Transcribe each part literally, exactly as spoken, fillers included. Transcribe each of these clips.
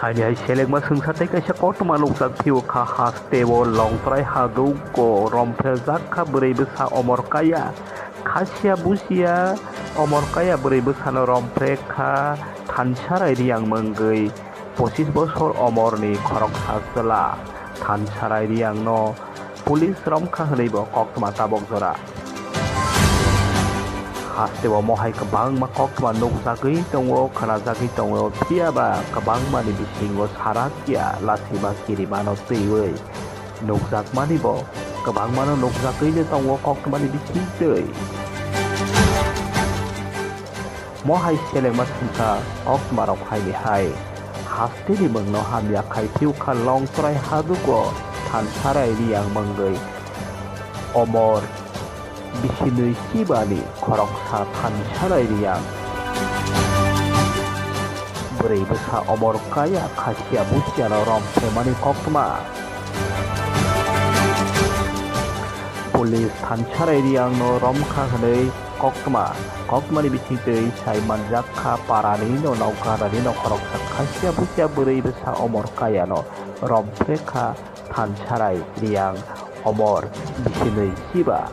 Ani hai selengma swngsa tei kaisa koktwma nukjak phiyokha hasteo Longtrai hadugo romphrejak kha bwrwi bwsa Omor Kaya. Khasiya busiya Omor Kaya bwrwi bwsano romphrek kha Thansarai Riyang mungwi pochis bosor omorni khoroksa chwla Thansarai Riyangno police romkha hwnwibo koktwma tabok jora. Hasteo mohai kwbangma koktwma nukjagwi tongo, khwnajagwi tongo, phiyaba kwbangmani bisingo sarakya lachima kirimano twiwi nukjakmanibo kwbangmano nukjagwino tongo koktwmani bisingtwi. Mohai selengma swngsa koktwmarok haini hai hasteni mungno hamya khai phiyokha Longtrai hadugo Thansarai Riyang mungwi Omor bisinwi chibani khoroksa Thansarai Riyang. Bwrwi bwsa Omor Kaya khasiya busiano romphemani koktwma. Police Thansarai Riyangno romkha hwnwi koktwma. Koktwmani bisingtwi sai manjak kha parani no nokharani no khoroksa khasiya busiya bwrwi bwsa Omor Kayano romphre kha Thansarai Riyang Omor bisinwi chiba.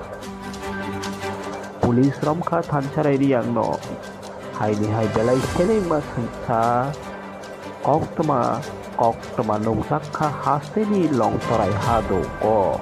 Police romkha Thansarai Riyangno haini hai belai selengma swngsa koktwma koktwma nukjak kha hasteni Longtrai hadugo.